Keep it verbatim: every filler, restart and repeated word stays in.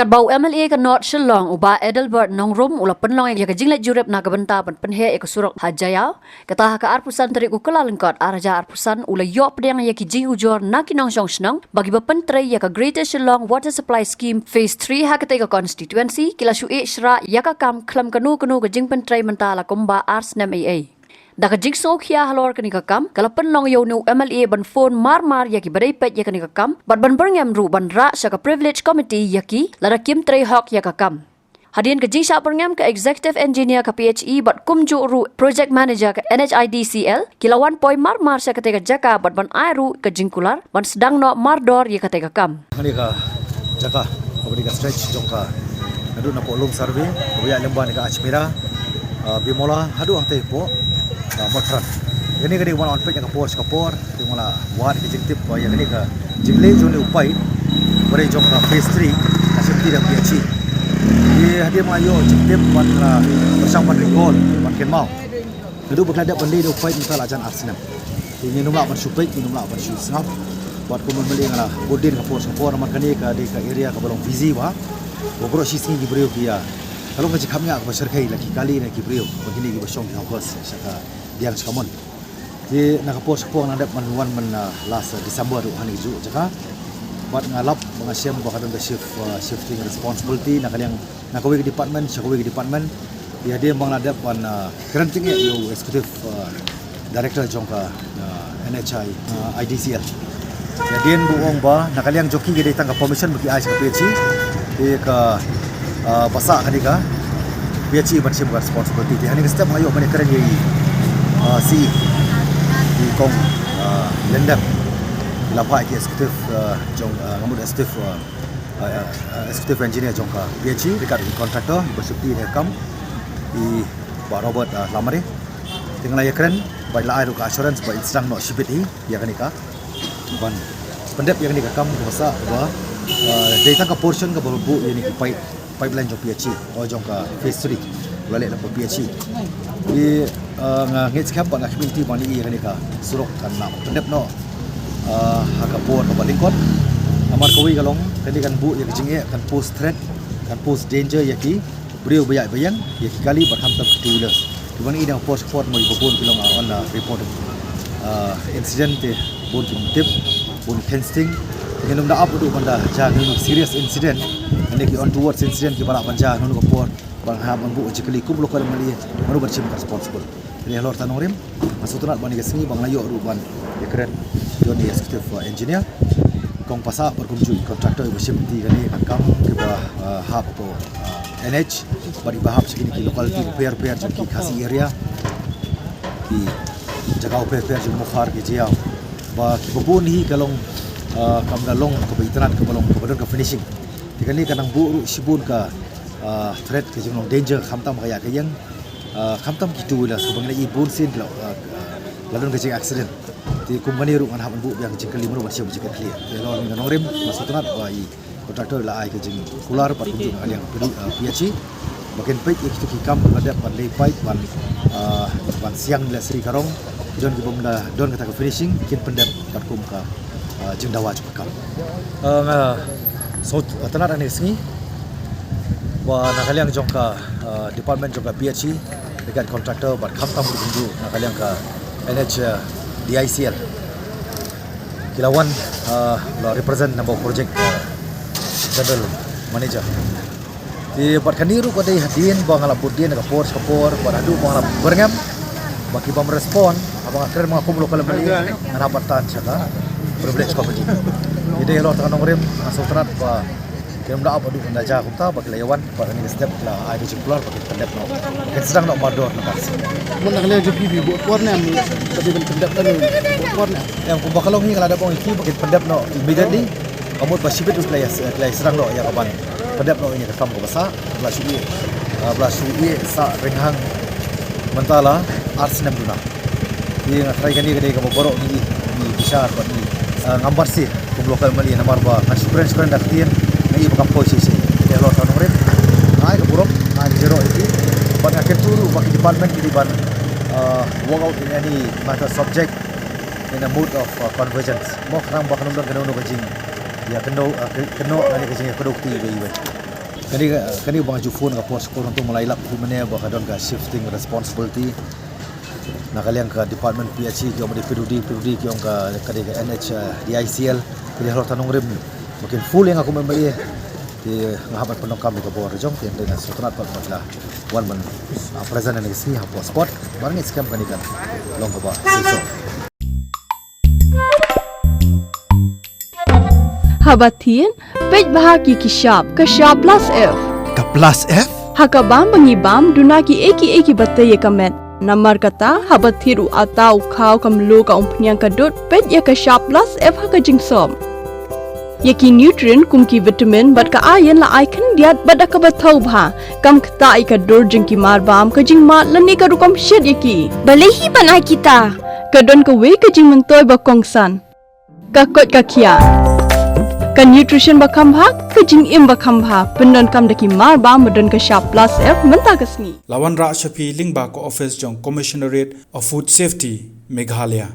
Katba u M L A ka North Shillong, u Bah Adelbert Nongrum, u la pynlong ïa ka jingleit jurip na ka bynta ban pynheh ïa ka surok ha Jaïaw, kata ha ka arphew san tarik u Kyllalyngkot ar hajar arphew san, u la ïoh pdiang ïa ki jingujor na ki nongshong shnong ba kiba pyntrei ïa ka Greater Shillong Water Supply Scheme Phase three ha katei ka constituency ki la shu ïeh shrah ïa ka kam khlem kano kano ka jingpyntrei mynta la kumba ar snem ei ei. Da ka jingsngewkhia halor kane ka kam, ka la pynlong ïa une u M L A ban phone mar mar ïa kiba dei peit ïa kane ka kam bad ban byrngem ruh ban rah sha ka Privilege Committee ïa ki lada kim trei hok ïa ka kam. Hadien ka jingshah byrngem, ka Executive Engineer ka P H E bad kumjuh ruh Project Manager ka N H I D C L ki la wan poi mar mar sha katei ka jaka bad ban ai ruh ka jingkular ban sdang noh mardor ïa katei ka kam. Kane ka jaka kaba dei ka stretch jong ka naduh na Pohlum Survey kaba ïaid lyngba na ka Ajmera, ah, Bimola haduh hangtei hapoh, ah, Motphran. Kane ka dei ka ban wan peit na ka por sha ka por. Te nga la wad ka jingtip ba ïa kane ka jingleh jong une u paip ba dei jong ka phase three ka shim ti da P H E. Te hadien ba nga ïoh jingtip bad nga la pyrshang ban recall ban kynmaw. Naduh ba ka la dep ban leh une u paip mynta la jan ar snem. Te ngim lah ban shu peit, ngim lah ban shu sngap. Bad kumno mynta nga la bud dien ka por sha ka por namar kane ka dei ka area kaba long busy ba. Ba baroh shi sngi ki briew ki ïa, ka long ka jingkhapngiah kaba shyrkhei, la ki kali ne ki briew ba kine kiba shong ki hawkers sha ka biang sha ka mon. Te na ka por sha ka por nga dep ban wan man, ah, last, ah, December ruh ha kane kajuh ka jaka. Bad nga lap ba nga shem ba ka don ka shift, ah, shifting responsibility na ka liang na kawei ka department sha kawei ka department. Te hadien ba nga la dep ban, ah, kren tyngeh ïa u Executive, ah, Director jong ka, ah, N H I, ah, I D C L. Te hadien ba u ong ba na ka liang jong ki ka dei tang ka permission ba ki ai sha ka P H E. Te ka, ah, ba sah ka dei ka P H E ban shim ka responsibility. Te ha kane ka step nga la ïoh ban ïakren ïa i, ah, C E, i Kong, ah, Lyndon. La phah ïa ki executive, ah, jong, ah, nga mut executive, ah, ah, ah, executive engineer jong ka P H E, ryngkat ki contractor ba shim ti ïa kane ka kam, i Bah Robert, ah, Lamare. Te nga la ïakren bad la ai ruh ka assurance ba in sdang noh shibit hi ïa kane ka ban pyndep ïa kane ka kam kaba sah kaba, ah, dei tang ka portion kaba buh ïa kine ki pipe, pipeline jong P H E, o jong ka phase three, la leh lem ka P H E. Te, ah, nga ngeit skhem bad nga khmih lynti ba ngi ïa kane ka surok kan nang pyndep noh, ah, ha ka por kaba lyngkot. Namar kawei ka long kane kan buh ïa ka jingeh, kan pose threat, kan pose danger ïa ki briew ba ïaid ba ïeng, ïa ki kali bad khamtam ki two wheelers. Kiba ngi ïa ka por sha ka por mo kiba bun ki long, ah, on, ah, report, ah, incident te bun kim tip, bun ki kheiñ sting. Te ngim da ap haduh ban da jia kino serious incident. Kane ki untowards incident kiba lah ban jia kano kano ka por. Ba nga hap ban buh jingkylli kum u local M L A, mano ban shim ka responsible. Te halor ta nongrim, nga sngewtynnat ba ha kane ka sngi ba nga la ïoh ruh ban ïakren ïa u executive, uh, engineer, kong Pasah bad kumjuh ki contractor ba shim ti kane ka kam kiba, uh, hap hapoh, uh, N H bad kiba hap sha kine ki locality bapher bapher jong ki Khasi area, ki jaka bapher bapher jong Mawkhar, ki Jaïaw. Ba kiba bun hi ka long, uh, kam da long kaba itynnat, kaba long kaba don ka finishing. Te kane ka nang buh ruh shibun ka, uh, threat, ka jinglong danger khamtam ka ïaid ka ïeng. Ah, khamtam ki two wheelers kaba ngi la ïohi bun sien ki la, ah, ah, la don ka jing accident. Te kum kane ruh ngan hap ban buh biang ka jingkylli mano ban shim ka jingkitkhlieh. Te halor kane ka nongrim nga sngewtynnat ba i contractor la ai ka jingkular bad kumjuh na ka liang P D, ah, P H E ba kin peit ïa kito ki kam ba la dep ban leh pipe ban, ah, ban siang leh sri ka rong. Ki don ki bym da don kata ka finishing kin pyndep katkum ka, ah, jingdawa jong ka kam. Ah, nga sngewtynnat ha kane ka sngi ba na ka liang jong ka, ah, department jong ka P H E, ryngkat contractor bad khamtam ruh kumjuh na ka liang ka N H D I C L, ki la wan, ah, la represent na bynta project, ah, general manager. Te bad kane ruh ka dei hadien ba nga la bud dien na ka por sha ka por bad haduh ba nga la byrngem ba ki bym respond, haba nga kren ma nga kum u local M L A ngan hap ban tan sha ka Privilege Committee. Te dei halor ta ka nongrim nga sngewtynnat ba kim da ap haduh ban da jia kumta ba ki la ïa wan bad ha kane ka step ki la ai ka jingkular ba kin pyndep noh, ba kin sdang noh mardor na ka. Mynta ka liang jong phi, phi buh por ne em, ka dei ban pyndep ka ne em, buh por ne em? Em, kumba ka long hi nga la dep ong ïa ki ba kin pyndep noh immediately. Ka mut ba shibit ruh ki la ïa, ki la ïa sdang noh ïa ka ban pyndep noh ïa kane ka kam kaba sah, ba la shu ïeh, ah, ba la shu ïeh sah rynghang mynta la ar snem duna. Te nga tharai kane ka dei kaba baroh ngi, ngi bishar bad ngi, ah, ngam banse kum u local M L A namar ba ngan shu kren shu kren da ka ktien, nga ïohi ba kam poi shisha. Te halor ta ka nongrim nga ai ka burom, nga ai ka jingïaroh ïa ki bad nga kyntu ruh ba ki department ki dei ban, ah, work out in any matter subject in a mood of, uh, convergence. Mo khnang ba kan ym don kano kano ka jingïakynnoh, uh, kynnoh lane ka jingïakynnoh kti iwei iwei. Kani kani ba nga ju phone ka por skur nangtu malai lap ku mene ba ka don ka shifting responsibility. Na ka liang ka department P H E ki ong ba dei P W D, P W D ki ong ka ka dei ka N H D I C L. Ki dei halor ta nongrim. Makin full ïa nga kum M L A. Te nga hap ban pyndonkam ïa ka bor jong te nga sngewtynnat pat ba la wan ban present ïa ka sngi ha por spot. Ba ngeit skhem kani kan long kaba shisha. Haba thied, peit bha ki ki shap, ka shap plus F. Ka plus F? Ha ka bam ba ngi bam, duna ki ei ki ei kiba tei ïa ka met. Namar kata, haba thied u atta u khaw ka mluh ka umphniang ka dud, peit ïa ka shap plus F ha ka jingsop. Ïa ki nutrient kum ki vitamin bad ka iron la ai khyndiat bad da kaba thaw bha. Kam ktah ïa ka dur jong ki mar bam, ka jingmad lane ka rukom shet ïa ki. Balei hi ban ai kita? Ka don kawei ka jingmyntoi ba kongsan. Ka koit ka khiah. Ka nutrition ba kham bha, ka jingim ba kham bha. Pyndonkam da ki mar bam ba don ka shap plus F mynta ka sngi. La wanrah sha phi lyngba ka office jong Commissionerate of Food Safety, Meghalaya.